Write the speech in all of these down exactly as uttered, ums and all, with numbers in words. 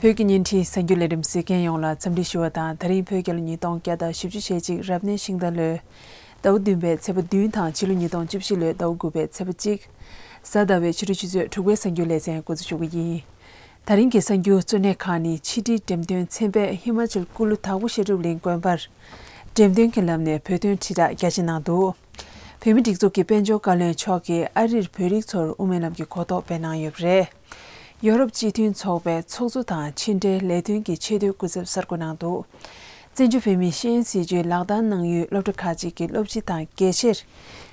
བོད་ཀྱི་བརྙན་འཕྲིན་གསར་འགྱུར་ལས་རིམ་གཟིགས་མཁན་ཡོངས་ལ་འཚམས་འདྲི་ཞུ་བ་དང་། ད་རིང་བོད་རྒྱལ་ལོ་ཉིས་སྟོང་བརྒྱ་དང་བཞི་བཅུ་ཞེ་གཅིག་རབ་གནས་ཤིང་རྟ་ལོའི་ཟླ་བ་བདུན་པའི་ཚེས་པ་བདུན་དང་། ཕྱི་ལོ་ཉིས་སྟོང་བཅུ་བཞི་ལོའི་ཟླ་བ་དགུ་པའི་ཚེས་པ་གཅིག་གཟའ་ཟླ་བའི་ཕྱི་དྲོ་ཆུ་ཚོད་དྲུག་པའི་གསར་འགྱུར་ལེ་ཚན་འགོ་འཛུགས་ཞུ་གི་ཡིན། ད་རིང་གི་གསར་འགྱུར་གཙོ་གནད་ཁག་ནི། ཕྱི་དྲིལ་འགྲེམས་སྟོན་ཚན་པས་ཧི་མ་ཅལ་ཀུ་ལུ་དྭགས་པོ་བཤད་སྒྲུབ་གླིང་དགོན་པར་འགྲེམས་སྟོན་གྱི་ལམ་ནས་བོད་དོན་དྲིལ་བསྒྲགས་རྒྱ་ཆེ་གནང་འདུག་བོད་མིའི་སྒྲིག་འཛུགས་ཀྱི་དཔལ་འབྱོར་བཀའ་བློན་མཆོག་གིས་ཨ་རིར་བོད་རིགས་ཚོར་དབུ་མའི་ལམ་གྱི་གོ་རྟོགས་སྤེལ་གནང་ཡོད་པ་རེད། ཡོ་རོབ་སྤྱི་མཐུན་ཚོགས་པའི་ཚོགས་གཙོ་དང་ཕྱི་འབྲེལ་ལས་དོན་གྱི་ཆེས་མཐོའི་སྐུ་ཚབ་གསར་བསྐོ་གནང་འདུག་བཙན་བྱོལ་བོད་མིའི་ཤེས་ཡོན་སྲིད་བྱུས་ལག་བསྟར་གནང་ཡུལ་སློབ་གྲྭ་ཁག་ཅིག་གི་སློབ་སྤྱི་དང་དགེ་བཤེས།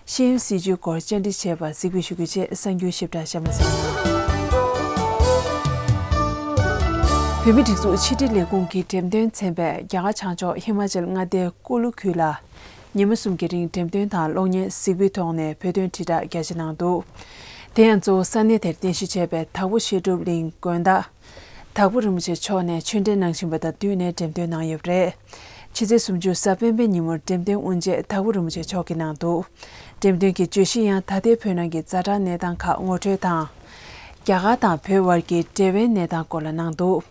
ཤེས་ཡོན་སྲིད་བྱུས་སྐོར་བཅར་འདྲི་བྱས་པར་གཟིགས་འབུལ་ཞུ་རྒྱུ་བཅས་གསར་འགྱུར་ཞིབ་ཕྲ་གཤམ་ལ་གསན། བོད་མིའི་སྒྲིག་འཛུགས་ཕྱི་དྲིལ་ལས་ཁུངས་ཀྱི་འགྲེམས་སྟོན་ཚན་པས་རྒྱ་གར་བྱང་ཕྱོགས་ཧི་མ་ཅལ་མངའ་སྡེའི་ཀུ་ལུ་ཁུལ་ལ་ཉི་མ་གསུམ་གྱི་རིང་འགྲེམས་སྟོན་དང་གློག་བརྙན་གཟིགས་འབུལ་ཐོག་ནས་བོད་དོན་དྲིལ་བསྒྲགས་རྒྱ་ཆེ་གནང་འདུག་དེ་ཡང་གཙོ་བོ་ས་གནས་དེར་རྟེན་གཞི་བྱས་པའི་དྭགས་པོ་བཤད་སྒྲུབ་གླིང་དགོན་བདག་དྭགས་པོ་རིན་པོ་ཆེ་མཆོག་ནས་ཆོས་འབྲེལ་གནང་བཞིན་པ་དང་བསྟུན་ནས་འགྲེམས་སྟོན་གནང་ཡོད་པ་རེད། ཕྱི་ཚེས་སུམ་ཅུ་གཟའ་སྤེན་པའི་ཉིན་མོར་འགྲེམས་སྟོན་དབུ་འབྱེད་དྭགས་པོ་རིན་པོ་ཆེ་མཆོག་གིས་གནང་འདུག་འགྲེམས་སྟོན་གྱི་བརྗོད་གཞི་ཡང་ད་ལྟའི་བོད་ནང་གི་ཛ་དྲག་གནས་སྟངས་ཁག་ངོ་སྤྲོད་དང་། རྒྱ་གར་དང་བོད་དབར་གྱི་འབྲེལ་བའི་གནས་སྟངས་སྐོར་ལ་གནང་འདུག་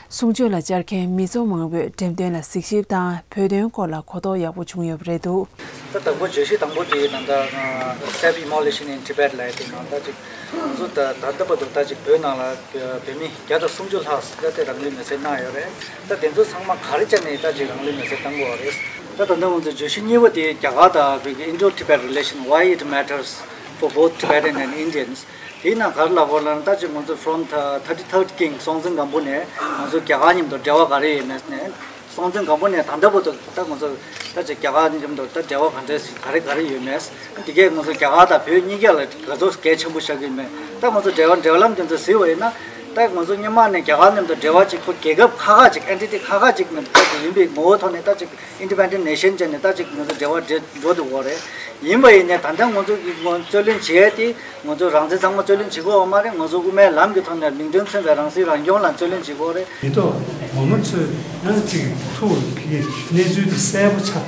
གསུང་ཆོས་ལ་བཅར་མཁན་མི་ཚོགས་མང་པོས་འགྲེམས་སྟོན་ལ་གཟིགས་ཞིབ་དང་བོད་དོན་སྐོར་ལ་གོ་རྟོགས་ཡག་པོ་བྱུང་ཡོད་པ་རེད་འདུག་ད་དང་པོ་བརྗོད་གཞི་དང་པོ་དེ་ནང་ད་Self Immolation in Tibet ལབ་དེ་ནང་ད་ཅིག་ང་ཚོ་ད་ད་ལྟ་བར་དུ་ད་ཅིག་བོད་ནང་ལ་བོད་མི་བརྒྱ་དང་སུམ་ཅུ་ལྷག་ད་ལྟ་རང་ལུས་མེར་སྲེག་གནང་ཡོད་རེད། ད་དེ་ཚོ་ཚང་མ་ག་རེ་བྱས་ནས་ད་ཅིག་རང་ལུས་མེར་སྲེག་བཏང་དགོས་པ་རེད། ད་ད་ལྟ་ང་ཚོ་བརྗོད་གཞི་གཉིས་པ་དེ་རྒྱ་གར་དང་བོད་ཀྱི་Indo-Tibet relation, why it matters for both Tibetan and Indians. དེའི་ནང་ག་རེ་ལབ་པ་ལབ་ན། ད་ཅིག་ང་ཚོ་from the thirty-third king, སྲོང་བཙན་སྒམ་པོ་ནས་ང་ཚོ་རྒྱ་གར་མཉམ་དུ་འབྲེལ་བ་ག་རེ་ཡོད་མེད་ནས། སྲོང་བཙན་སྒམ་པོ་ནས་ད་ལྟ་བར་དུ་ད་ང་ཚོ་ད་ཅིག་རྒྱ་གར་མཉམ་དུ་ད་འབྲེལ་བ་ག་འདྲས་ག་རེ་ག་རེ་ཡོད་མེད། དེ་གས་ང་ཚོ་རྒྱ་གར་དང་བོད་གཉིས་ཀ་ལ་ག་ཚོད་གལ་ཆེན་པོ་ཆགས་ཀྱི་ཡོད་མེད། ད་ང་ཚོ་འབྲེལ་བ་འབྲེལ་ལམ་དེ་ཚོ་གཟིགས་པ་ཡིན་ན། ད་ང་ཚོ་སྔོན་མ་ནས་རྒྱ་གར་མཉམ་དུ་འབྲེལ་བ་ཅིག་ཁོ་རྒྱལ་ཁབ་ཁག་ཁག་ཅིག entity ཁག་ཁག་ཅིག་མཉམ་དུ་ཡིན་པའི་ངོ་བོ་ཐོག་ནས་ད་ཅིག་Independent Nation བྱས་ནས་ད་ཅིག་ང་ཚོ་འབྲེལ་བ་འགྲོ་འགྲོ་འདུག་གོ་རེད། ཡིན་པ་ཡིན་ནའི་ད་ལྟ་ང་ཚོ་གི་ང་རྩོད་ལེན་བྱེད་ཡ་དེ་ང་ཚོ་རང་བཙན་གཙང་མ་རྩོད་ལེན་བྱེད་དགོས་པ་མ་རེད། ང་ཚོ་དབུ་མའི་ལམ་གྱི་ཐོག་ནས་མིང་དོན་མཚུངས་པའི་རང་སྲིད་རང་སྐྱོང་ལ་རྩོད་ལེན་བྱེད་དགོས་རེད། མི་ཐོག་འོ་མ་ཚོས་ཡང་ཅིག་ཐུགས་ཀྱི་གནས་ཚུལ་དེ་གསལ་པོ་ཆགས་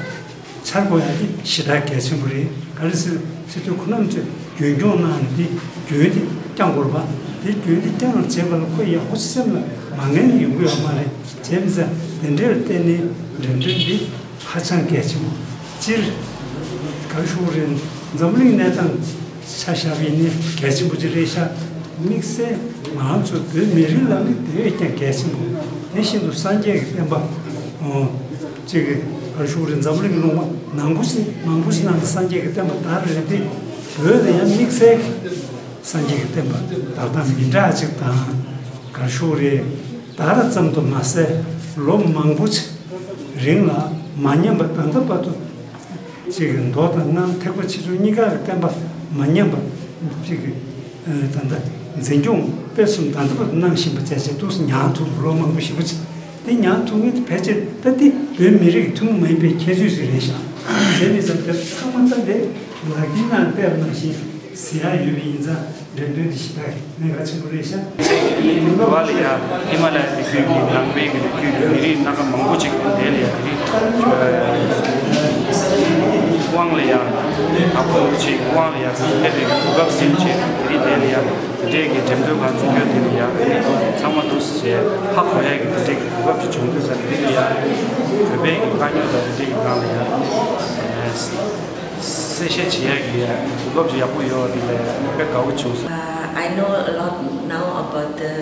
འཆར་དགོས་ཡ་དེ་ཞེ་དྲག་གལ་ཆེན་པོ་རེད། ག་རེ་ཟེར་ཟེར་དུས་ཁོ་རྣམ་ཚོས་རྒྱུན་སྐྱོང་གནང་ནས་དེ་རྒྱུན་དེ་བསྐྱང་དགོས་རེད་པ། དེ་རྒྱུན་དེ་བསྐྱང་བར་བྱེད་པ་ལ་ཁོ་ཡག་པོ་སེམས་ལ་མ་ངེས་ནས་ཡོང་གི་ཡོད་མ་རེད། བྱས་མི་ཚད་དེ་འདྲའི་ལ་བརྟེན་ནས་འགྲེམས་སྟོན་འདི་ཧ་ཅང་གལ་ཆེན་པོ། སྤྱིར་ག་རེ་ཞུ་དགོས་རེད། འཛམ་བུ་གླིང་གནས་སྟངས་ཆ་བཞག་པ་ཡིན་ན་གལ་ཆེན་པོ་ཅིག་རེད་ཤག་དམིགས་བསལ་ང་རང་ཚོ་བོད་མི་རིགས་ལ་ནི་དེ་བས་ཀྱང་གལ་ཆེན་པོ། དེ་བཞིན་དུ་སངས་རྒྱས་ཀྱི་བསྟན་པ་ཨོ་ཅིག་ག་རེ་ཞུ་དགོས་རེད། འཛམ་བུ་གླིང་ལུང་པ་ནང་པོ་ཞིག་མང་པོ་ཞིག་ནང་དུ་སངས་རྒྱས་ཀྱི་བསྟན་པ་དར་རེད་དེ། བོད་ལ་ཡང་དམིགས་བསལ་གྱི་སངས་རྒྱས་ཀྱི་བསྟན་པ་དར་སྟངས་མི་འདྲ་ཅིག་དང་། ག་རེ་ཞུ་དགོས་རེད། དར་ཙམ་དུ་མ་ཟད་ལོ་མང་པོ་ཅིག་རིང་ལ་མ་ཉམས་པ། ད་ལྟ་བར་དུ་ཅིག་མདོ་དང་སྔགས་ཐེག་པ་ཆེ་ཆུང་གཉིས་ཀ་གི་བསྟན་པ་མ་ཉམས་པ་ཅིག་ད་ལྟ་འཛིན་སྐྱོང་སྤེལ་གསུམ་ད་ལྟ་བར་དུ་གནང་བཞིན་པ་བྱས་བྱས་འདུག་ཉར་ཐུབ་ལོ་མང་པོ་ཞེ་པོ་ཅིག་དེ་ཉར་ཐུབ་མཁན་དེ་ཕལ་ཆེར་ད་དེ་བོད་མི་རིགས་ཀྱི་ཐུན་མོང་མ་ཡིན་པའི་ཁྱད་ཆོས་ཤིག་རེད་ཤག་དེ་མིན་ཙང་དེ་ཚང་མ་ད་དེ་ལག་གི་ནང་བལྟས་པ་ནང་བཞིན་ཟེར་ཡག་ཡོད་པ་ཡིན་ཙང་། འགྲེམས་སྟོན་འདི་ཞེ་དྲག་གནད་འགག་ཆེན་པོ་རེད་ཤག་འདི་ག་ལ་ཡ་ཧི་མ་ལ་ཡའི་རི་རྒྱུད་ཀྱི་ནང་པའི་གི་རི་རྒྱུད་ཀྱི་མི་རིགས་སྣ་ཁ་མང་པོ་ཅིག་དེ་ལ་ཡ་དེ་རིང་དབང་ལ་ཡ་དྭགས་པོ་རིན་པོ་ཆེའི་དབང་ལ་ཡ་ཕེབས་པའི་གོ་སྐབས་ཟིན་བྱས་དེ་རིང་དེ་ལ་ཡ་དེ་འདྲའི་གི་འགྲེམས་སྟོན་ཁང་འཛུགས་རྒྱུ་དེ་ལ་ཡ་ཚང་མ་འདུག་ཟེར་ཧ་གོ་ཡ་གི་དེ་འདྲའི་གི་གོ་སྐབས་ཅིག་བྱུང་འདུག་ཟེར། དེ་ལ་ཡ་བོད་པའི་གི་དཀའ་རྙོག་དང་དེ་འདྲའི་གི་སྒང་ལ་ཡ་གསལ་བཤད་བྱེད་ཡ་གི་གོ་སྐབས་ཅིག་ཡག་པོ་ཡོད་པ་དེ་ལ་དཔེ་དགའ་བོ་བྱུང་སོང་། Uh, I know a lot now about the,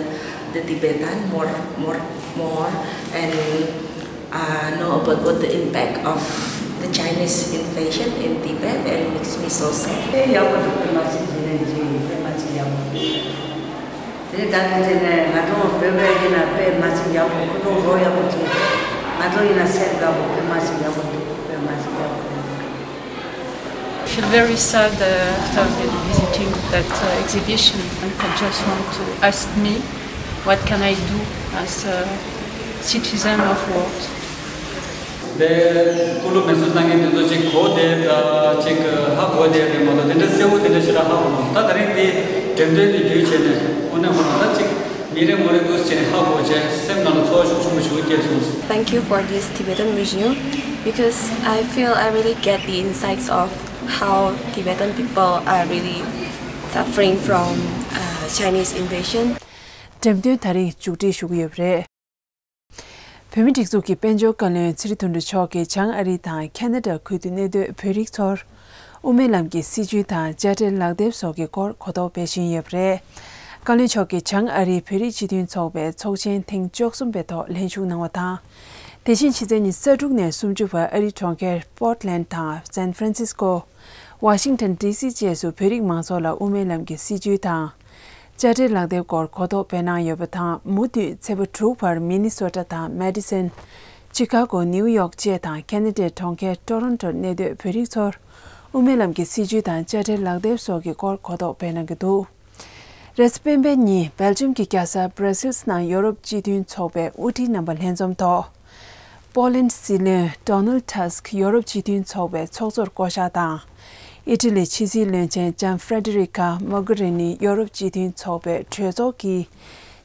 the Tibetan, more, more, more, and uh, know about what the impact of the Chinese invasion in Tibet, and makes me so sad. དེ་ཡག་པོ་འདུག་དཔེ་མ་སྲིད་བྱས་ནས་བྱས་ཡིན། དཔེ་མ་སྲིད་ཡག་པོ་འདུག་དེ་ལྟ་བུ་བྱས་ནས་ང་ཚོ་བོད་པ་ཡིན་ན་དཔེ་མ་སྲིད་ཡག་པོ། ཁོ་ཚོ་རོགས་ཡག་པོ་བྱས། ང་ཚོ་ཡིན་ན་སེམས་དགའ་པོ། དཔེ་མ་སྲིད་ཡག་པོ་འདུག་དཔེ་མ་སྲིད་ཡག་པོ་རེད་འདུག I feel very sad uh, after vi- visiting that uh, exhibition. And I just want to ask me, what can I do as a citizen of world? དེ་ཀུ་ལུ་མེ་སོར་བཏང་མཁན་དེ་ཚོ་ཅིག་གོ་བསྡད་ད་ཅིག་ཧ་གོ་བསྡད་རེད་མ་གཏོགས་དེ་འདྲ་གསལ་བོ་དེ་འདྲ་ཞེ་དྲག་ཧ་གོ་མ་སོང་། ད་དེ་རིང་དེ་འགྲེམས་སྟོན་དེ་བརྒྱུད་བྱས་ནས་དངོས་གནས་ཁོ་རང་ད་ཅིག་མི་རེ་ངོ་རེ་འདུག་སེ་བྱས་ནས་ཧ་གོ་བྱས་སེམས་ནང་ལ་ཚོར་བ་ཤུགས་ཆེན་པོ་ཞིག་སྐྱེས་སོང་། Thank you for this Tibetan museum because I feel I really get the insights of how Tibetan people are really suffering from uh, Chinese invasion. འགྲེམས་སྟོན་ད་རིང་མཇུག་སྒྲིལ་ཞུ་གི་ཡོད་པ་རེད། བོད་མིའི་སྒྲིག་འཛུགས་ཀྱི་དཔལ་འབྱོར་བཀའ་བློན་ཚེ་རིང་དོན་གྲུབ་མཆོག་གིས་བྱང་ཨ་རི་དང་ཁ་ན་ཌ་ཁུལ་དུ་གནས་སྡོད་བོད་རིགས་ཚོར་དབུ་མའི་ལམ་གྱི་སྲིད་བྱུས་དང་དཔྱ་ཁྲལ་ལག་དེབ་སོགས་ཀྱི་སྐོར་གོ་རྟོགས་སྤེལ་བཞིན་ཡོད་པ་རེད། བཀའ་བློན་མཆོག་གིས་བྱང་ཨ་རིའི་བོད་རིགས་སྤྱི་མཐུན་ཚོགས་པའི་ཚོགས་ཆེན་ཐེངས་བཅུ་གསུམ་པའི་ཐོག་ལྷན་ཞུགས་གནང་བ་དང་། དེ་བཞིན་ཕྱི་ཚེས་ཉི་ཤུ་རྩ་དྲུག་ནས་སུམ་ཅུ་བར་ཨ་རིའི་གྲོང་ཁྱེར་པོར་ཊི་ལེན་ཌི་དང་སན་ཧྥ་རན་སིས་ཀོ། ཝ་ཤིང་ཊོན་ཌི་སི་བཅས་སུ་བོད་རིགས་མང་ཚོགས་ལ་དབུ་མའི་ལམ་གྱི་སྲིད་བྱུས་དང་། དཔྱ་ཁྲལ་ལག་དེབ་སྐོར་གོ་རྟོགས་སྤེལ་གནང་ཡོད་པ་དང་། མུ་མཐུད་ཚེས་པ་དྲུག་བར་མི་ནི་སོ་ཊ་དང་མེ་ཌི་སོན། ཅི་ཀ་གོ། ནིའུ་ཡོག་བཅས་དང་ཁ་ན་ཌའི་གྲོང་ཁྱེར་ཊོ་རོན་ཊོར་གནས་སྡོད་བོད་རིགས་ཚོར་དབུ་མའི་ལམ་གྱི་སྲིད་བྱུས་དང་དཔྱ་ཁྲལ་ལག་དེབ་སོགས་ཀྱི་སྐོར་གོ་རྟོགས་སྤེལ་གནང་གི་འདུག་རེས་གཟའ་སྤེན་པ་ཉིན་སྦེལ་ཇམ་གྱི་རྒྱལ་ས་སྦྲ་སིལ་ནང་ཡོ་རོབ་སྤྱི་མཐུན་ཚོགས་པའི་དབུ་ཁྲིད་རྣམ་པ་ལྷན་འཛོམས་ཐོག་པོ་ལན་སྲིད་བློན་ཌོ་ནལ་ཊ་སི་ཀི་ཡོ་རོབ་སྤྱི་མཐུན་ཚོགས་པའི་ཚོགས་གཙོར་བསྐོ་གཞག་དང་། ཨི་ཊ་ལིའི་ཕྱི་སྲིད་བློན་ཆེན་ལྕམ་ཧྥ་རེ་ཌི་རི་ཀ་མོ་གྷ་རི་ནི་ཡོ་རོབ་སྤྱི་མཐུན་ཚོགས་པའི་གྲོས་ཚོགས་ཀྱི་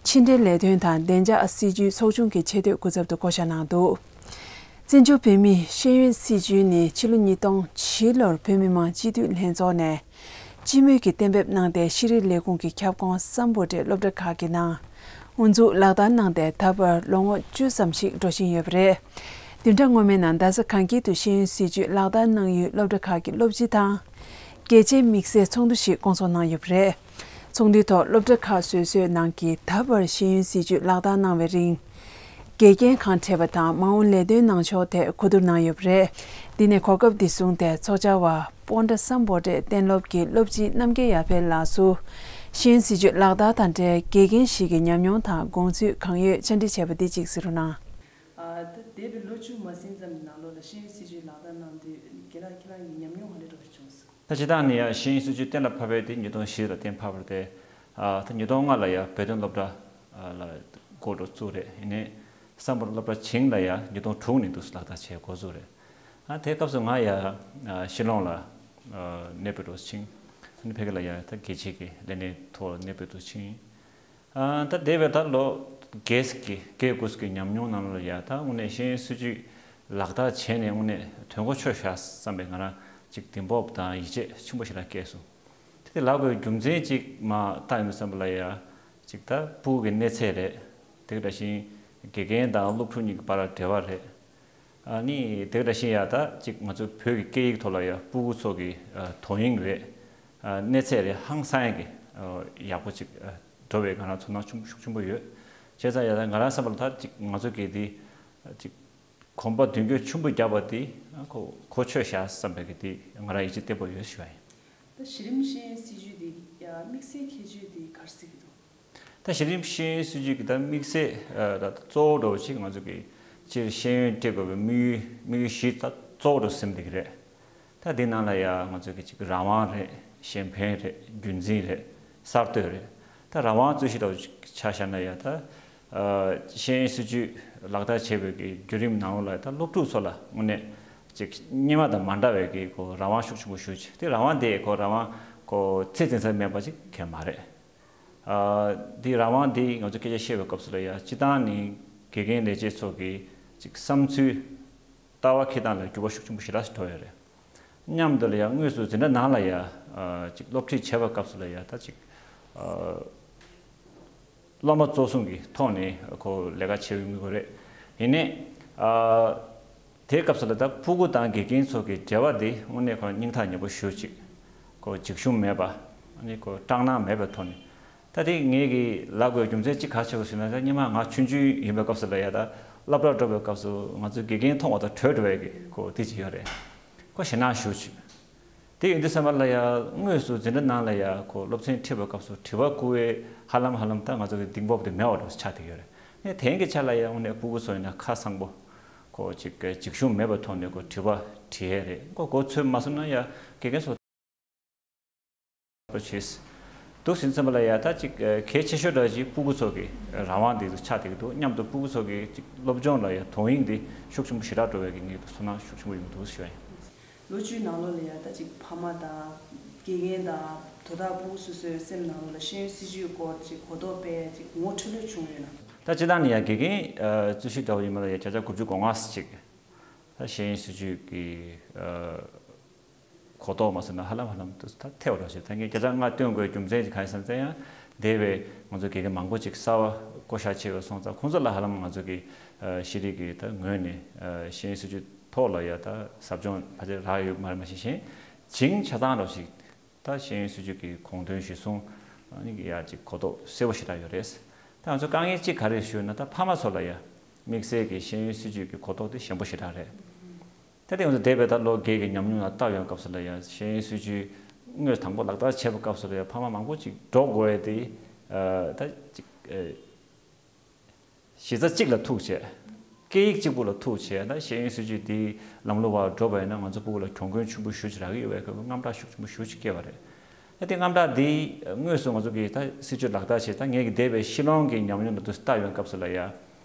ཕྱི་འབྲེལ་ལས་དོན་དང་བདེ་འཇགས་སྲིད་ཇུས་ཚོགས་ཆུང་གི་ཆེས་མཐོའི་སྐུ་ཚབ་ཏུ་བསྐོ་གཞག་གནང་འདུག་བཙན་བྱོལ་བོད་མིའི་ཤེས་ཡོན་སྲིད་བྱུས་ནི་ཕྱི་ལོ་ཉིས་སྟོང་བཞི་ལོར་བོད་མི་མང་སྤྱི་འཐུས་ལྷན་ཚོགས་ནས་སྤྱི་མོས་ཀྱིས་གཏན་འབེབས་གནང་སྟེ། ཤེས་རིག་ལས་ཁུངས་ཀྱི་ཁྱབ་ཁོངས་སམ་བྷོ་ཊའི་སློབ་གྲྭ་ཁག་གི་ནང་དབུ་འཛུགས་ལག་བསྟར་གནང་སྟེ། ད་བར་ལོ་ངོ་བཅུ་ཙམ་ཞིག་འགྲོ་བཞིན་ཡོད་པ་རེད། བདུན་ཕྲག་སྔོན་མའི་ནང་རྡ་ས་གངས་སྐྱིད་དུ་ཤེས་ཡོན་སྲིད་བྱུས་ལག་བསྟར་གནང་ཡུལ་སློབ་གྲྭ་ཁག་གི་སློབ་སྤྱི་དང་། དགེ་ཆེ་དམིགས་བསལ་ཚོགས་འདུ་ཞིག་བསྐོང་ཚོགས་གནང་ཡོད་པ་རེད། ཚོགས་འདུའི་ཐོག་སློབ་གྲྭ་ཁག་སོ་སོའི་ནང་གི་ད་བར་ཤེས་ཡོན་སྲིད་བྱུས་ལག་བསྟར་གནང་བའི་རིང་། དགེ་རྒན་གང་འཕྲད་པ་དང་མ་འོངས་ལས་དོན་གནང་ཕྱོགས་ཐད་གོ་བསྡུར་གནང་ཡོད་པ་རེད། འདི་ནས་གོ་སྐབས་འདི་བཟུང་སྟེ་ཚོགས་བཅར་བ་པོན་ཊ་སམ་བྷོ་ཊའི་གཏན་སློབ་ཀྱི་སློབ་སྤྱི་རྣམ་རྒྱལ་ཡར་འཕེལ་ལགས་སུ་ཤེས་ཡོན་སྲིད་བྱུས་ལག་བསྟར་དང་འབྲེལ་དགེ་རྒན་ཞིག་གི་ཉམས་མྱོང་དང་དགོངས་ཚུལ་གང་ཡོད་བཅར་འདྲི་བྱས་པ་འདི་གཅིག་གཟིགས་རོགས་གནང་། ཨ། ད་འདས་པའི་ལོ་བཅུ་མ་ཟིན་ཙམ་གྱི་ནང་ལོགས་ལ་ཤེས་ཡོན་སྲིད་བྱུས་ལག་བསྟར་གནང་དུས་རྒན་ལགས་ཁྱེད་རང་གི་ཉམས་མྱོང་ག་འདྲ་འདྲ་པོ་བྱུང་སོང་། ད་སྤྱིར་བཏང་ནས་ཡང་ཤེས་ཡོན་སྲིད་བྱུས་གཏན་ལ་ཕབ་པ་དེ་ཉིས་སྟོང་བཞི་ལ་གཏན་ཕབ་པ་རེད་དེ། ཨ། ད་ཉིས་སྟོང་ལྔ་ལ་ཡང་བོད་དོན་སློབ་གྲྭ་ལ་འགོ་འདྲ་བཙུགས་རེད། ཡིན་ནའི་སམ་བྷོ་ཊ་སློབ་གྲྭ་བྱིངས་ལ་ཡང་ཉིས་སྟོང་དྲུག་ནས་འདུག་ལག་བསྟར་བྱེད་འགོ་བཙུགས་རེད། ཨ། དེའི་སྐབས་སུ་ང་ཡང་ཨ་ཤི་ལོང་ལ་ཨ་གནས་སྤོས་འགྲོ་ཕྱིན། ཨ་ནི་ཕ་གི་ལ་ཡང་ད་དགེ་ཆེ་གི་ལས་སྣེ་ཐོག་གནས་སྤོས་འགྲོ་ཕྱིན། ཨ། ད་འདས་པའི་ད་ལོ་བརྒྱད་ཀྱི་བརྒྱད་དགུ་ཀྱི་ཉམས་མྱོང་ནང་ལ་ཡང་ད་དངོས་གནས་ཤེས་ཡོན་སྲིད་བྱུས་ལག་བསྟར་བྱས་ནས་དངོས་གནས་དོན་གོ་ཆོད་བཞག་བསམ་པའི་ང་རང་ཅིག་གདེང་སྤོབས་དང་ཡིད་ཆེས་ཆེན་པོ་ཞིག་རང་སྐྱེས་སོང་། དེ་དེ་ལབ་དགོས་རྒྱུ་མཚན་ཅིག་མ་བལྟ་ཡོང་དུས་ཙམ་པ་ལ་ཡང་ཅིག་ད་ཕྲུ་གུ་གི་གནས་ཚད་རེད། དེ་ག་འདྲ་བཞིན་དགེ་རྒན་དང་སློབ་ཕྲུག་གཉིས་ཀྱི་བར་འབྲེལ་བ་རེད། ཨ་ནི་དེ་ག་འདྲ་བཞིན་ཡང་ད་ཅིག་ང་ཚོའི་བོད་ཀྱི་སྐད་ཡིག་ཐོག་ལ་ཡང་སྤུ་གུ་ཚོ་གི་ཨ་དོ་དབྱིངས་རེད། ཨ་གནས་ཚད་རེད། ཧང་སང་ཡག་གི་ཨ་ཡག་པོ་ཅིག་ཨ་འགྲོ་བའི་ང་རང་ཚོར་སྣང་ཆུང་ཤུགས་ཆེན་པོ་ཡོད། བྱས་ཙང་ཡང་ད་ང་རང་བསམ་པ་ལ་ད་ཅིག་ང་ཚོ་གི་དེ་ཅིག་གོམ་པ་མདུན་སྐྱོད་ཆེན་པོ་བརྒྱབ་པ་དེ་ཨ་གོ་གོ་ཆོད་བཞག་བསམ་པའི་གི་དེ་ང་རང་ཡིད་ཆེས་བརྟན་པོ་ཡོད་ཞུ་བ་ཡིན། ད་གཞི་རིམ་ཤེས་ཡོན་སྲིད་བྱུས་དེ་ཡ་དམིགས་བསལ་ཁྱད་ཆོས་དེ་ག་རེ་གཟིགས་ཀྱི་འདུག་ད་གཞི་རིམ་ཤེས་ཡོན་སྲིད་བྱུས་ཀྱི་ད་དམིགས་བསལ་ཨ་ད་གཙོ་བོ་འདྲ་བོ་ཅིག་ང་ཚོ་གི་སྤྱིར་ཤེས་ཡོན་སྤྲད་དགོས་པའི་དམིགས་ཡུལ་དམིགས་ཡུལ་བཞི་ད་གཙོ་བོ་འདྲ་བོ་ཟིན་བསྡད་ཀྱི་རེད། ད་འདི་ནང་ལ་ཡ་ང་ཚོ་གི་ཅིག་རང་དབང་རེད། གཞན་ཕན་རེད། རྒྱུན་འཛིན་རེད། གསར་གཏོད་རེད། ད་རང་དབང་རྩོད་གཞི་འདྲ་བོ་ཅིག་ཆ་བཞག་ན་ཡ་ད་ཨ་ཤེས་ཡོན་སྲིད་བྱུས་ལག་བསྟར་བྱེད་པའི་གི་བརྒྱུད་རིམ་ནང་ལོགས་ལ་ད་སློབ་ཕྲུག་ཚོ་ལ་དངོས་གནས་ཅིག་སྔོན་མ་དང་མ་འདྲ་བའི་གི་ཁོ་རང་དབང་ཤུགས་ཆེན་པོ་ཞིག་ཅིག་དེ་རང་དབང་དེ་ཁོ་རང་དབང་ཁོ་ཚད་འཛིན་ས་མེད་པ་ཅིག་གང་ཡང་མ་རེད། ཨ་དེ་རང་དབང་དེ་ང་ཚོ་སྐད་ཆ་བཤད་པའི་སྐབས་སུ་ལ་ཡ་སྤྱིར་བཏང་ནི་དགེ་རྒན་ལས་བྱེད་ཚོ་གི་ཅིག་བསམ་ཚུལ་ལྟ་བ་འཁྱེར་སྟངས་ལ་འགྱུར་བ་ཤུགས་ཆེན་པོ་ཞེ་དྲག་ཞིག་འགྲོ་ཡོད་རེད། མཉམ་དུ་ལ་ཡ་དངོས་སུ་འཛིན་གྲྭ་ནང་ལ་ཡ་ཨ་ཅིག་སློབ་ཁྲིད་བྱེད་པའི་སྐབས་སུ་ལ་ཡ་ད་ཅིག་ཨ་སློབ་མ་གཙོ་བཟུང་གི་ཐོག་ནས་ཁོ་ལས་ཀ་བྱེད་པའི་དངོས་པོ་རེད། ཡིན་ནའི་ཨ་དེའི་སྐབས་སུ་ལ་ད་ཕྲུ་གུ་དང་དགེ་རྒན་ཚོ་གི་འབྲེལ་བ་དེ་དངོས་གནས་ཁོ་སྙིང་ཐག་ཉེ་པོ་ཞེ་པོ་ཅིག་ཁོ་འཇིགས་ཞུམ་མེད་པ། ཨ་ནི་ཁོ་སྐྲག་སྣང་མེད་པའི་ཐོག་ནས། ད་དེ་ངས་གི་ལབ་དགོས་རྒྱུ་མཚན་གཅིག་ག་རེ་བྱས་ཟེར་ན། ད་སྔོན་མ་ང་ཆུང་ཆུང་ཡིན་པའི་སྐབས་སུ་ལ་ཡ་ད་སློབ་གྲྭར་འགྲོ་བའི་སྐབས་སུ་ང་ཚོའི་དགེ་རྒན་མཐོང་བ་དང་བྲོས་འགྲོ་བའི་གི་ཁོ་དེ་ཅིག་ཡོད་རེད། ཁོ་ཞེད་སྣང་ཞེ་པོ་ཅིག་དེ་ཡིན་དུས་ཙམ་པ་ལ་ཡ་དངོས་སུ་འཛིན་གྲྭ་ནང་ལ་ཡ་ཁོ་སློབ་ཚན་ཁྲིད་པའི་སྐབས་སུ་དྲི་བ་བསྐུར་བའི་ཧ་ལམ་ཧ་ལམ་ད་ང་ཚོ་གི་གདེང་སྤོབས་དེ་མེད་པ་འདྲ་བོ་ཆགས་བསྡད་ཡོད་རེད། ཨ་ནི་དེང་གི་ཆ་ལ་ཡ་དངོས་གནས་སྤུ་གུ་ཚོ་ཡིན་ན་ཁ་གསང་པོ་ཁོ་ཅིག་འཇིགས་ཞུམ་མེད་པའི་ཐོག་ནས་ཁོ་དྲི་བ་དྲི་ཡས་རེད། ཁོ་མགོ་ཚོད་མ་སོང་ན་ཡ་དགེ་རྒན་ཚོ་བྱེད། འདུག་ཟིན་ཙམ་པ་ལ་ཡ་ད་ཅིག་གལ་ཆེ་ཤོས་འདྲ་ཅིག་སྤུ་གུ་ཚོ་གི་རང་དབང་དེ་ཚོ་ཆགས་བསྡད་ཀྱི་འདུག་མཉམ་དུ་སྤུ་གུ་ཚོ་གི་ཅིག་སློབ་སྦྱོང་ལ་ཡ་དོ་དབྱིངས་དེ་ཤུགས་ཆེན་པོ་ཞེ་དྲག་འགྲོ་བའི་གི་ངེས་དུ་ཚོར་སྣང་ཤུགས་ཆེན་པོ་ཡོང་འདུག་ཞུ་ཡ་ཡིན། ལོ་བཅུའི་ནང་ལོགས་ལ་ཡ་ད་ཅིག་ཕ་མ་དང་དགེ་རྒན་དང་དོ་བདག་སྤུ་གུ་སོ་སོའི་སེམས་ནང་ལོགས་ལ་ཤེས་ཡོན་སྲིད་བྱུས་སྐོར་ཅིག་གོ་རྟོགས་སྤེལ་ཅིག་ངོ་འཕྲོད་ལོས་བྱུང་ཡོད་ན། ད་སྤྱིར་བཏང་ནས་ཡ་དགེ་རྒན་ཨ་རྩོད་གཞི་འདྲ་བོ་ཡིན་པ་ལ་ཡ་བརྒྱ་ཆ་དགུ་བཅུ་གོ་ལྔ་ཙམ་ཅིག་ད་ཤེས་ཡོན་སྲིད་བྱུས་ཀྱི་ཨ་གོ་རྟོགས་མ་ཟེར་ན་ཧ་ལམ་ཧ་ལམ་དུ་ད་ཐལ་བ་འདྲ་ཞིག་ད་ངས་བརྒྱ་ཆ་ལྔ་སྟོན་དགོས་རྒྱུ་མཚན་ཅིག་གང་ཡིན་ཟེར་ན། དེ་ཡང་འདས་པའི་ང་ཚོ་དགེ་རྒན་མང་པོ་ཅིག་གསར་བ་ བསྐོ་བཞག་བྱས་ཡོད་སོང་ཙང་ཁོང་ཚོ་ལ་ཧ་ལམ་ང་ཚོ་གི་ཤེས་རིག་གི་ད་ངོས་ནས་ཤེས་ཡོན་སྲིད་བྱུས་ཐོག་ལ་ཡ་ད་ཟབ་སྦྱོང་ཕལ་ཆེར་རག་ཡོད་མ་རེད། མ་གཞི་ཞིང་ཆ་ཚང་རོགས་ཤིག་ད་ཤེས་ཡོན་སྲིད་བྱུས་ཀྱི་དགོངས་དོན་གཞིར་བཟུང་ནི་ཡ་ཅིག་གོ་རྟོགས་གསལ་པོ་ཞེ་དྲག་ཡོད་རེད། ད་ང་ཚོ་དཀའ་ངལ་གཅིག་ག་རེ་ཞུས་ན་ད་ཕ་མ་ཚོ་ལ་ཡ་དམིགས་བསལ་གྱི་ཤེས་ཡོན་སྲིད་བྱུས་ཀྱི་གོ་རྟོགས་དེ་ཞན་པོ་ཞེ་དྲག་རེད། ད་དེ་ང་ཚོ་འདས་པའི་ད་ལོ་བརྒྱད་ཀྱི་ཉམས་མྱོང་ལ་བལྟ་ཡོང་སྐབས་སུ་ལ་ཡ་ཤེས་ཡོན་སྲིད་བྱུས་དངོས་དང་པོ་ལག་བསྟར་བྱས་པའི་སྐབས་སུ་ལ་ཡ་ཕ་མ་མང་པོ་ཅིག་འདྲོག་དགོས་ཡ་དེ་ད་ཅིག་གཞི་རྩ་གཅིག་ལ་ཐུག་བྱས། སྐད་ཡིག་གཅིག་པུ་ལ་ཐུག་བྱས་ད་ཤེས་ཡོན་སྲིད་བྱུས་དེའི་ལམ་ལུགས་བར་འགྲོ་བ་ཡིན་ན་ང་ཚོ་ཕྲུ་གུ་ལ་གྱོང་གུན་ཆེན་པོ་ཞེ་ཅིག་རག་གི་ཡོད་པའི་སྐབས་དངངས་སྐྲག་ཤུགས་ཆེན་པོ་ཞེ་ཅིག་སྐྱེས་པ་རེད། ད་དེ་དངངས་སྐྲག་འདི་དངོས་སུ་ང་ཚོ་གིས་ད་སྲིད་བྱུས་ལག་བསྟར་བྱས་ད་ངེད་ཀྱི་འདས་པའི་ཤི་ལོང་གི་ཉམས་མྱོང་ལ་དུ་བལྟ་ཡོང་སྐབས་སུ་ལ་ཡ།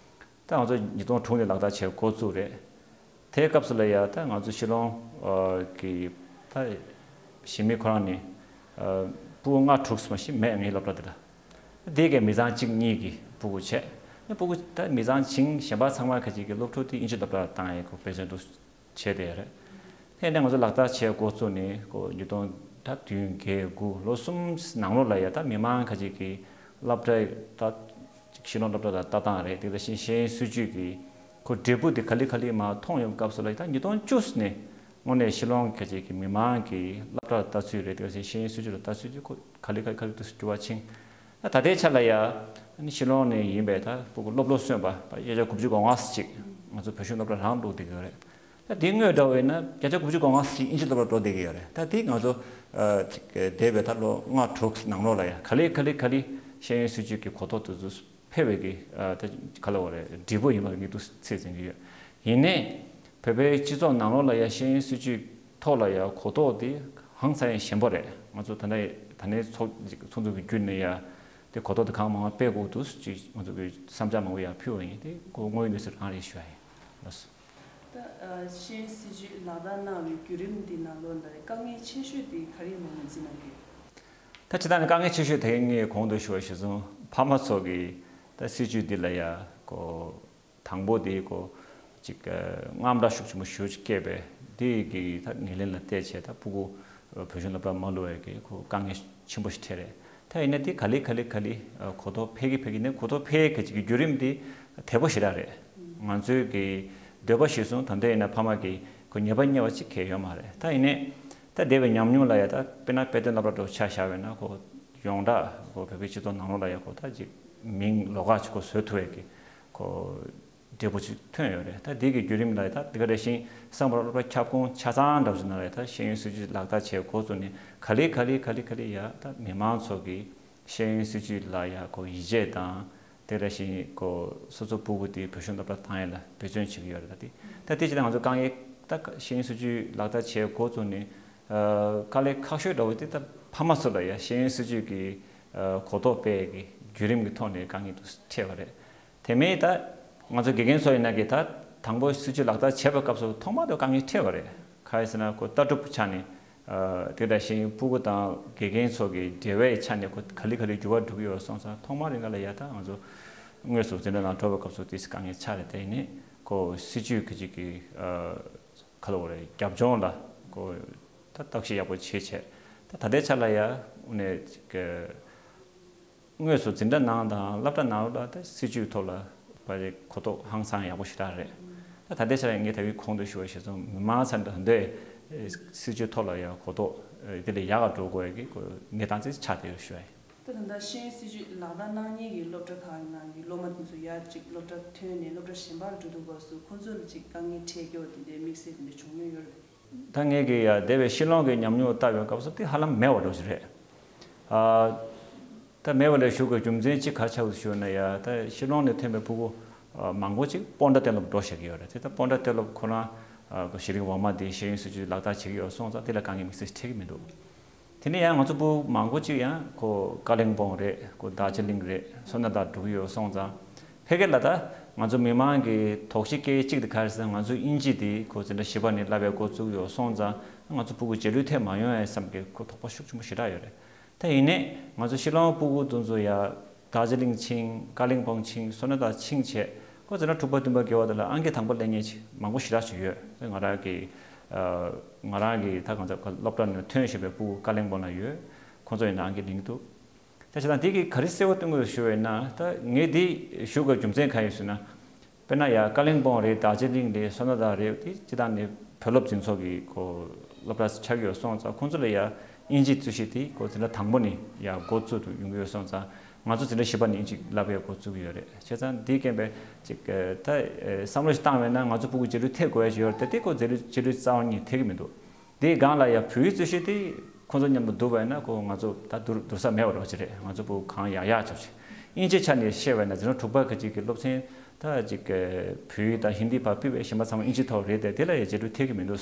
ད་ང་ཚོ་ཉིས་སྟོང་དྲུག་ནས་ལག་བསྟར་བྱས་འགོ་བཙུགས་རེད། དེའི་སྐབས་སུ་ལ་ཡ་ད་ང་ཚོ་ཤི་ལོང་གི་ད་གཞིས་མི་ཁོ་རང་ནས་ཕྲུ་གུ་ལྔ་དྲུག་ཙམ་ཞིག་མེད་ངའི་སློབ་གྲྭ་དེ་ལ། དེ་གའི་མི་ཚང་གཅིག་གཉིས་ཀྱི་ཕྲུ་གུ་བྱས། ཕྲུ་གུ་ད་མི་ཚང་ཆིང་གཞན་པ་ཚང་མ་ཁ་ཅིག་གི་སློབ་ཕྲུག་དེ་དབྱིན་ཇི་སློབ་གྲྭར་བཏང་ཡས་ཁོ་དཔེ་མཚོན་དུ་བྱས་བསྡད་ཡོད་རེད། དེ་ནས་ང་ཚོ་ལག་བསྟར་བྱས་འགོ་བཙུགས་ནས་ཁོ་ཉིས་སྟོང་ད་བདུན་བརྒྱད་དགུ་ལོ་གསུམ་ནང་ལོགས་ལ་ཡ་ད་མི་མང་ཁ་ཅིག་གི་སློབ་གྲྭའི་ད་ཤི་ལོང་སློབ་གྲྭ་ལ་ལྟ་སྟངས་རེད། དེ་ད་ཤེས་ཤེས་ཡོན་སྲིད་བྱུས་ཀྱི་ཁོ་འབྲས་བུ་དེ་ག་ལེ་ག་ལེ་མར་མཐོང་ཡོང་སྐབས་སུ་ལ་ད་ཉིས་སྟོང་བཅུ་ནས་དངོས་གནས་ཤི་ལོང་ཁ་ཅིག་གི་མི་མང་གི་སློབ་གྲྭ་ལ་ལྟ་ཚུལ་རེད། དེ་ཤེས་ཤེས་ཡོན་སྲིད་བྱུས་ལ་ལྟ་ཚུལ་དེ་ཁོ་ག་ལེ་ག་ལེ་ག་ལེ་དུ་འགྱུར་བ་ཕྱིན། ད་ད་ལྟའི་ཆ་ལ་ཡ་ནི་ཤི་ལོང་ནས་ཡིན་པའི་ད་ཕྲུ་གུ་སློབ་ལོ་སོན་པ་བརྒྱ་ཆ་དགུ་བཅུ་གོ་ལྔ་ཙམ་ཅིག་ང་ཚོ་བོད་གཞུང་སློབ་གྲྭ་རང་འགྲོ་བསྡད་ཀྱི་ཡོད་རེད། ད་དེ་དངོས་འདྲ་བས་ན་བརྒྱ་ཆ་དགུ་བཅུ་གོ་ལྔ་ཙམ་ཅིག་དབྱིན་ཇི་སློབ་གྲྭར་འགྲོ་བསྡད་ཀྱི་ཡོད་རེད། ད་དེ་ང་ཚོ་འདས་པའི་ད་ལོ་ལྔ་དྲུག་ནང་ལོགས་ལ་ཡ་ག་ལེ་ག་ལེ་ག་ལེ་ཤེས་ཡོན་སྲིད་བྱུས་ཀྱི་གོ་རྟོགས་དེ་ཚོ་འཕེལ་བའི་གི་ད་ག་ལ་བ་རེད་འབྲས་བུ་ཡིན་པ་ངས་འདུག་ཚོད་འཛིན་གྱི་ཡོད། ཡིན་ནའི་བོད་པའི་སྤྱི་ཚོགས་ནང་ལོགས་ལ་ཡ་ཤེས་ཡོན་སྲིད་བྱུས་ཐོག་ལ་ཡ་གོ་རྟོགས་དེ་ཧང་སང་ཡ་ཞན་པོ་རེད། ང་ཚོ་ད་ལྟ་ད་ལྟའི་ཚོགས་ཚོགས་འདུ་གི་བརྒྱུད་ནས་ཡ་དེ་གོ་རྟོགས་དེ་གང་མང་མང་སྤེལ་དགོས་འདུག་ཅེས་ང་ཚོ་གི་བསམ་འཆར་མང་པོ་ཡ་ཕུལ་བ་ཡིན། དེ་ཁོ་དངོས་ཡོད་གནས་ཚུལ་རང་རེད་ཞུ་ཡ་ཡིན། ལགས་སོ། ད་ཤེས་ཡོན་སྲིད་བྱུས་ལག་བསྟར་གནང་བའི་བརྒྱུད་རིམ་འདི་ནང་ལོགས་ལ་དཀའ་ངལ་ཆེ་ཤོས་དེ་ག་རེ་ཡིན་པ་ངོས་འཛིན་གནང་གི། ད་ཅི་ལྟར་ནི་དཀའ་ངལ་ཆེ་ཤོས་དེ་ངས་གོང་དུ་ཞུ་བ་ཞུ་སོང་། ཕ་མ་ཚོ་གིས་ད་སྲིད་བྱུས་འདི་ལ་ཡ་ཁོ་དང་པོ་དེ་ཁོ་ཅིག་དངངས་སྐྲག་ཤུགས་ཆེན་པོ་ཞེ་ཅིག་སྐྱེས་པས་དེ་གི་ད་ངོས་ལེན་ལ་བལྟས་བྱས་ད་ཕྲུ་གུ་བོད་གཞུང་སློབ་གྲྭ་མ་བླུགས་པའི་གི་ཁོ་དཀའ་ངལ་ཆེན་པོ་ཞིག་འཕྲད་རེད། ད་ཡིན་ན་དེ་ག་ལེ་ག་ལེ་ག་ལེ་གོ་རྟོགས་འཕེལ་གི་འཕེལ་གི་ནས་གོ་རྟོགས་འཕེལ་གི་ཅིག་གི་བརྒྱུད་རིམ་དེ་དལ་པོ་ཞེ་དྲག་རེད། ང་ཚོའི་གི་འདོད་པ་གཞིར་བཟུང་ད་ལྟ་ཡིན་ན་ཕ་མ་གི་ཁོ་ཉེས་པ་རྙེད་པ་ཅིག་གལ་ཡོད་མ་རེད། ད་ཡིན་ནའི་ད་འདས་པའི་ཉམས་མྱོང་ལ་ཡ་ད་དཔེར་ན་དཔེ་སྟོན་སློབ་གྲྭ་འདྲ་བོ་ཆ་བཞག་པ་ཡིན་ན་ཁོ་ཡོངས་གྲགས་ཁོ་བོད་པའི་སྤྱི་ཚོགས་ནང་ལོགས་ལ་ཡ་ཁོ་ད་ཅིག་མིང་ལོགས་ཀ་ཅིག་ཁོ་བཟོ་ཐུབ་པའི་གི་ཁོ་འབྲས་བུ་ཅིག་ཐོན་ཡོད་རེད། ད་འདི་གི་བརྒྱུད་རིམ་ལ་ད་འདི་ག་རེ་བཞིན་བསམ་པར་སློབ་གྲྭ་ཁྱབ་ཁོངས་ཆ་ཚང་འདྲ་བཞིན་ན་རེད། ད་ཤེས་ཡོན་སྲིད་བྱུས་ལག་བསྟར་བྱས་འགོ་བཙུགས་ནས་ག་ལེ་ག་ལེ་ག་ལེ་ག་ལེ་ཡ་ད་མི་མང་ཚོ་གི་ཤེས་ཡོན་སྲིད་བྱུས་ལ་ཡ་ཁོ་ཡིད་ཆེས་དང་དེ་འདྲ་བཞིན་ཁོ་སོ་སོ་ཕྲུ་གུ་དེ་བོད་གཞུང་སློབ་གྲྭ་བཏང་ཡས་ལ་འབད་བརྩོན་བྱེད་ཀྱི་ཡོད་རེད། ད་དེ་ད་དེ་བྱས་ན་ང་ཚོ་དཀའ་ངལ་ད་ཤེས་ཡོན་སྲིད་བྱུས་ལག་བསྟར་བྱས་འགོ་བཙུགས་ནས་དཀའ་ལས་ཁག་ཤོས་འདྲ་བོ་དེ་ད་ཕ་མ་ཚོ་ལ་ཡ་ཤེས་ཡོན་སྲིད་བྱུས་ཀྱི་གོ་རྟོགས་སྤེལ་གྱི་བརྒྱུད་རིམ་གྱི་ཐོག་ནས་དཀའ་ངལ་དུ་འཕྲད་པ་རེད། དེ་མིན་ད་ང་ཚོ་དགེ་རྒན་ཚོ་ཡིན་ན་གི་ད་དང་པོ་སྲིད་བྱུས་ལག་བསྟར་བྱས་པའི་སྐབས་སུ་ཐོག་མར་དུ་དཀའ་ངལ་འཕྲད་པ་རེད། ག་རེ་ཟེར་ན་ཁོ་ལྟ་གྲུབ་ཆ་ནས་དེ་འདྲ་ཞིག་ཕྲུ་གུ་དང་དགེ་རྒན་ཚོ་གི་འབྲེལ་བའི་ཆ་ནས་ཁོ་ག་ལེ་ག་ལེ་འགྱུར་བ་འགྲོ་གི་ཡོད་སོང་ཙང་ཐོག་མར་རིང་ག་ལ་ཡ་ད་ང་ཚོ་དངོས་སུ་འཛིན་གྲྭ་ནང་འགྲོ་བའི་སྐབས་སུ་དེ་དཀའ་ངལ་ཆགས་རེད། དེ་ནས་ཁོ་སྲིད་བྱུས་ཀྱི་ཅིག་གི་ག་ལ་བ་རེད་རྒྱབ་ལྗོངས་ལ་ཁོ་ད་བརྟག་ཞིབ་ཡག་པོ་བྱེད་བྱས་ད་ད་ལྟའི་ཆ་ལ་ཡ་དངོས་གནས་ཅིག་གི་དངོས་སུ་འཛིན་གྲྭ་ནང་དང་སློབ་གྲྭ་ནང་ལ་ད་སྲིད་བྱུས་ཐོག་ལ་བ་རེ་གོ་རྟོགས་ཧང་སང་ཡག་པོ་ཞེ་དྲག་རེད། ད་ད་ལྟའི་ཆར་ངས་ད་གིན་གོང་དུ་ཞུ་བ་ཞིག་སོང་མི་མང་ཚང་ད་ལྟའི་སྲིད་བྱུས་ཐོག་ལ་ཡང་གོ་རྟོགས་དེ་ལས་ཡག་ག་འགྲོ་དགོས་ཀྱི་གནས་སྟངས་ཅིག་ཆགས་བསྡད་ཡོད་ཞུ་བ་ཡིན། ད་ད་ལྟ་ཤེས་ཡོན་སྲིད་བྱུས་ལག་བསྟར་གནང་མཁན་གྱི་སློབ་གྲྭ་ཁག་ནང་གི་སློབ་མ་དེ་ཚོ་ཡར་གཅིག་སློབ་གྲྭ་ཐོན་ནས་སློབ་གྲྭ་གཞན་པར་འགྲོ་དུས་སྐབས་སུ་ཁོང་ཚོ་ལ་ཅིག་དཀའ་ངལ་འཕྲད་རྒྱུ་དེ་འདྲའི་དམིགས་བསལ་དེ་འདྲ་བྱུང་མྱོང་ཡོད་རེད། ད་ངས་ཀྱི་ཡ་འདས་པའི་ཤི་ལོང་གི་ཉམས་མྱོང་ལྟ་བའི་སྐབས་སུ་དེ་ཧ་ལམ་མེད་པ་འདྲ་ཞིག་རེད། ཨ། ད་མེད་པ་ལས་ཞུགས་ཀྱི་རྒྱུ་མཚན་གཅིག་ག་ཆགས་ཞུ་ན་ཡ་ད་ཤི་ལོང་ནས་ཐོན་པའི་ཕྲུ་གུ་མང་པོ་ཅིག་སྤོན་ཊ་གཏན་སློབ་འགྲོ་བཞག་གི་ཡོད་རེད། དེ་ད་སྤོན་ཊ་གཏན་སློབ་ཁོ་རང་གི་གཞི་རིམ་འོག་མ་དེ་ཤེས་ཡོན་སྲིད་བྱུས་ལག་བསྟར་བྱེད་ཀྱི་ཡོད་སོང་ཙང་དེ་ལ་དཀའ་ངལ་དམིགས་བསལ་འཕྲད་ཀྱི་མི་འདུག་དེ་ནས་ཡང་ང་ཚོ་ཕྲུ་གུ་མང་པོ་ཅིག་ཡང་ཁོ་ཀ་ལིང་སྤོང་རེད། ཁོ་རྡོ་རྗེ་གླིང་རེད། སོ་ན་ད་འགྲོ་གི་ཡོད་སོང་ཙང་། ཕ་གི་ལ་ད་ང་ཚོ་མི་མང་གི་དོགས་གཞི་སྐྱེ་གཅིག་དེ་ག་རེ་ཟེར་ན་ང་ཚོ་དབྱིན་ཇི་དེ་ཁོ་འཛིན་གྲྭ་བཞི་པ་ནས་བསླབ་པའི་འགོ་བཙུགས་ཡོད་སོང་ཙང་ང་ཚོ་ཕྲུ་གུ་རྗེས་ལུས་ཐེབས་མ་ཡོང་ཡ་བསམ་གི་ཁོ་དོགས་པ་ཤུགས་ཆེན་པོ་ཞེ་དྲག་ཡོད་རེད། ད་ཡིན་ནའི་ང་ཚོ་ཤི་ལོང་ཕྲུ་གུ་དེ་ཚོ་ཡ་རྡོ་རྗེ་གླིང་ཕྱིན། ཀ་ལིང་སྤོང་ཕྱིན། སོ་ན་ད་ཕྱིན་བྱས་ཁོ་འཛིན་གྲྭ་དྲུག་པ་བདུན་པ་བརྒྱད་པ་དེ་ལ་ཨང་ཀི་དང་པོ་ལེན་མཁན་ཅིག་མང་པོ་ཞེ་དྲག་ཅིག་ཡོད། ང་རང་གི་ང་རང་གི་ད་གང་ཟེར་སློབ་གྲྭ་ནས་ཐོན་བཞིན་པའི་ཕྲུ་གུ་ཀ་ལིང་སྤོང་ལ་ཡོད། ཁོ་ཚོ་ཡིན་ན་ཨང་ཀི་ལེན་གི་འདུག་ད་བྱས་ཙང་དེ་གི་ག་རེ་གསལ་བོ་སྟོན་དགོས་ཞུ་བས་ན། ད་ངས་འདི་ཞུ་དགོས་རྒྱུ་མཚན་གང་ཡིན་ཟེར་ན། དཔེར་ན་ཡ་ཀ་ལིང་སྤོང་རེད། རྡོ་རྗེ་གླིང་རེད། བསོད་ནམས་གླིང་རེད། དེ་སྤྱིར་བཏང་ནས་བོད་སློབ་འཛིན་ཚོགས་ཀྱི་ཁོ་སློབ་གྲྭ་ཆགས་ཀྱི་ཡོད་སོང་ཙང་། ཁོང་ཚོ་ལ་ཡ་དབྱིན་ཇི་རྩོད་གཞི་དེ་ཁོ་འཛིན་གྲྭ་དང་པོ་ནས་ཡ་འགོ་བཙུགས་འདུག་ཡོང་གི་ཡོད་སོང་ཙང་། ང་ཚོ་འཛིན་གྲྭ་བཞི་པ་ནས་དབྱིན་ཇི་བསླབ་ཡ་འགོ་བཙུགས་ཀྱི་ཡོད་རེད། བྱས་ཙང་འདིའི་རྐྱེན་པས་ཅིག་ད་བསམ་བློ་ཞིག་བཏང་བས་ན། ང་ཚོ་ཕྲུ་གུ་རྗེས་ལུས་ཐེབས་དགོས་ཡ་ཞིག་ཡོད་རེད་དེ། དེ་ཁོ་རྗེས་ལུས་རྗེས་ལུས་རྩ་བ་ཉིད་ཐེབས་ཀྱི་མི་འདུག་དེའི་སྒང་ལ་ཡ་བོད་ཡིག་རྩོད་གཞི་དེ་ཁོང་ཚོ་མཉམ་དུ་བསྡུར་བ་ཡིན་ན། ཁོ་ང་ཚོ་ད་བསྡུར་བསྡུར་ས་མེད་པ་རོ་ཅི་རེད། ང་ཚོ་ཕྲུ་གུ་གང་ཡག་ཡག་ཆོག་ཆེ། དབྱིན་ཇིའི་ཆ་ནས་བཤད་པ་ཡིན་ན། འཛིན་གྲྭ་དྲུག་པ་ཁ་ཅིག་གི་སློབ་ཚན་ད་ཅིག་བོད་ཡིག་དང་ཧིན་དི་ཕར་ཕུད་པའི་གཞན་པ་ཚང་མ་དབྱིན་ཇི་ཐོག་རེད་དེ། དེ་ལ་ཡ་རྗེས་ལུས་ཐེབས་ཀྱི་མི་འདུག་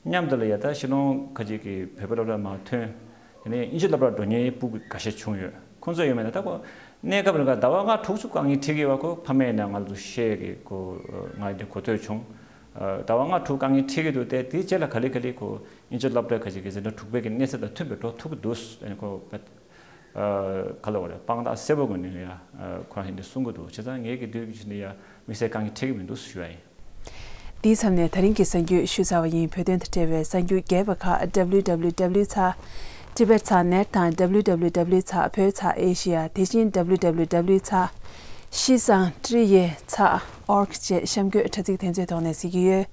མཉམ་དུ་ལ་ཡ་ད་ཕྱི་ལོགས་ཁ་ཅིག་གི་བོད་པའི་སློབ་གྲྭ་མར་ཐོན། དེ་ནས་དབྱིན་ཇི་སློབ་གྲྭར་འགྲོ་མཁན་ཕྲུ་གུ་འགའ་ཤས་བྱུང་ཡོད། ཁོང་ཚོ་ཡོད་མེད་ན། ད་ཁོ་གནས་སྐབས་རིང་ག་ཟླ་བ་ལྔ་དྲུག་ཅུ་དཀའ་ངལ་འཕྲད་ཀྱི་ཡོད་པ། ཁོ་ཕ་མས་ནས་ང་ཚོ་བཤད་ཀྱི། ཁོ་ང་འདི་གོ་ཐོས་བྱུང་། ཨ། ཟླ་བ་ལྔ་དྲུག་དཀའ་ངལ་འཕྲད་ཀྱི་འདུག་སྟེ། དེའི་རྗེས་ལ་ག་ལེ་ག་ལེ་ཁོ་དབྱིན་ཇི་སློབ་གྲྭ་ཁ་ཅིག་གི་འཛིན་གྲྭ་དྲུག་པའི་གི་གནས་ཚད་དང་མཐུན་པའི་འགྲོ་ཐུབ་ཀྱི་འདུག་ཨ་ནི་ཁོ་ཨ་ག་ལ་བ་རེད། དཔང་རྟགས་གསལ་པོ་སྒོ་ནས་ཡ་ཨ་ཁོ་རང་ཡིན་འདི་གསུང་གི་འདུག་བྱས་ཙང་ངས་ཀྱི་དུས་ཀྱི་ཆ་ནས་ཡ་དམིགས་བསལ་དཀའ་ངལ་འཕྲད་ཀྱི་མི་འདུག་ཞུ་བ་ཡིན། འདིའི་མཚམས་ནས་ད་རིང་གི་གསར་འགྱུར་ཞུས་ཚར་བ་ཡིན། བོད་དོན་དང་འབྲེལ་བའི་གསར་འགྱུར་རྒྱས་པ་ཁག་W W W ཚ་Tibet ཚ་net དང་W W W ཚ་བོད་ཚ་Asia། དེ་བཞིན་W W W ཚ་ཤི་སང་ཀྲི་ཡེ་ཚ་org བཅས་གཤམ་འཁོད་དྲ་ཚིགས་དེ་ཚོའི་ཐོག་ནས་གཟིགས་ཀྱི་ཡོད།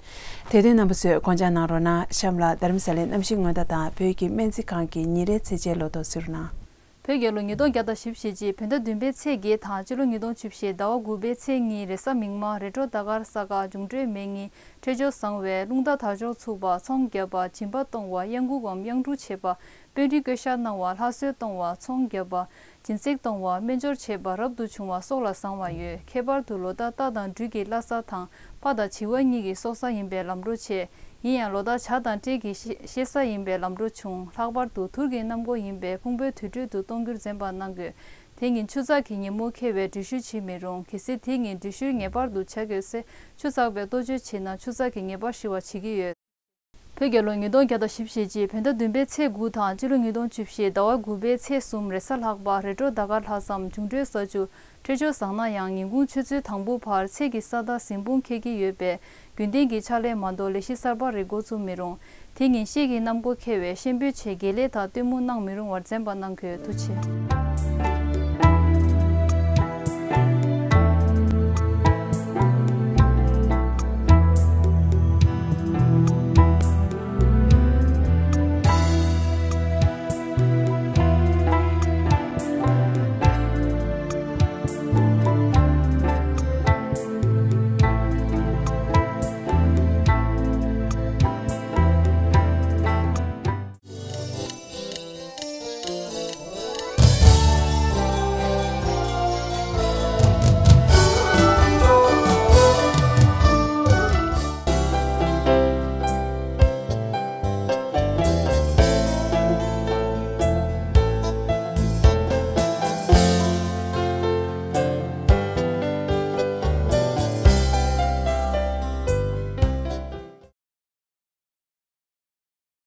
དེ་དོན་རྣམ་པ་ཚོས་དགོངས་འཇགས་གནང་རོགས་གནང་། གཤམ་ལ་རྡ་རམ་ས་ལའི་གནམ་གཤིས་སྔོན་བརྡ་དང་བོད་ཀྱི་སྨན་རྩིས་ཁང་གི་ཉིན་རེའི་ཚེས་བཅད་ལོ་ཏོག་གཟིགས་རོགས་གནང་། བོད་རྒྱལ་ལོ་ཉིས་སྟོང་བརྒྱ་དང་བཞི་བཅུ་ཞེ་གཅིག་བོད་ཟླ་བདུན་པའི་ཚེས་བརྒྱད་དང་སྤྱི་ལོ་ཉིས་སྟོང་བཅུ་བཞི་ཟླ་བ་དགུ་པའི་ཚེས་གཉིས་རེས་གཟའ་མིག་དམར། རེས་འགྲོགས་ཟླ་སྐར་ས་ག་འབྱུང་འཕྲོད་མེ་གཉིས། འཕྲོད་སྦྱོར་བཟང་བས་རླུང་རྟ་དར་ལྕོག་ཚུགས་པ། ཚོང་རྒྱག་པ། སྦྱིན་པ་གཏོང་བ། གཡང་འགུགས་འམ་གཡང་དྲུང་བྱེད་པ། དཔོན་རིགས་བསྐོ་བཞག་གནང་བ། ལྷ་གསོལ་གཏོང་བ། ཚོང་རྒྱག་པ། སྦྱིན་སྲེག་གཏོང་བ། སྨན་སྦྱོར་བྱེད་པ། རབ་ཏུ་བྱུང་བ་སོགས་ལ་བཟང་བ་ཡོད། ཁྱད་པར་དུ་ལོ་རྟགས་རྟ་དང་སྦྲུལ་གྱི་བླ་གཟའ་དང་པ་དང་བྱི་བ་གཉིས་ཀྱི་སྲོག་གཟའ་ཡིན་པས་ལམ་འགྲོ་ཆེ། ཡིན་ཡང་ལོ་རྟགས་བྱ་དང་སྤྲེལ་གྱི་གཤེད་གཤེད་གཟའ་ཡིན་པས་ལམ་འགྲོ་ཆུང་། ལྷག་པར་དུ་དུར་གྱི་གནམ་སྒོ་ཡིན་པས་ཕུང་པོའི་དུར་ཁྲོད་དུ་གཏོང་རྒྱུར་འཛེམ་པ་གནང་དགོས། དེ་ཉིན་ཆུ་ཚགས་ཀྱི་ཉིན་མོ་འཁེལ་བས་འགྲུལ་བཞུད་བྱེད་མི་རུང་། གལ་སྲིད་དེ་ཉིན་འགྲུལ་བཞུད་ངེས་པར་དུ་བྱ་དགོས་ཚེ་ཆུ་ཚགས་པས་གཏོ་བཅོས་བྱེད་ན་ཆུ་ཚགས་ཀྱིས་ངེས་པར་ཞི་བར་བྱེད་ཀྱི་ཡོད། བོད་རྒྱལ་ལོ་ཉིས་སྟོང་བརྒྱ་དང་བཞི་བཅུ་ཞེ་གཅིག་བོད་ཟླ་བདུན་པའི་ཚེས་དགུ་དང་སྤྱི་ལོ་ཉིས་སྟོང་བཅུ་བཞི་ཟླ་བ་དགུ་པའི་ཚེས་གསུམ་རེས་གཟའ་ལྷག་པ། རེས་འགྲོགས་ཟླ་སྐར་ལྷག་བསམ། འབྱུང་འཕྲོད་ས་བཅུ། འཕྲོད་སྦྱོར་བཟང་ན་ཡང་ཉིན་གུང་ཆུ་ཚོད་དང་པོ་བར་ཚེས་ཀྱི་ས་མཐའ་གཟིམ་དཔུང་འཁེལ་གྱི་ཡོད་པས་རྒྱུན་ལྡན་གྱི་ཕྱག་ལས་མ་གཏོགས་ལས་གཞི་གསར་པ་རེ་འགོ་ཚུགས་མི་རུང་། དེ་ཉིན་གཤེད་ཀྱི་གནམ་སྒོ་འཁེལ་བས་གཤེད་པོའི་ཆེད་དགེ་ལས་དང་སྟོན་མོ་གནང་མི་རུང་བར་འཛེམ་པ་གནང་དགོས། ཐུགས་རྗེ་ཆེ།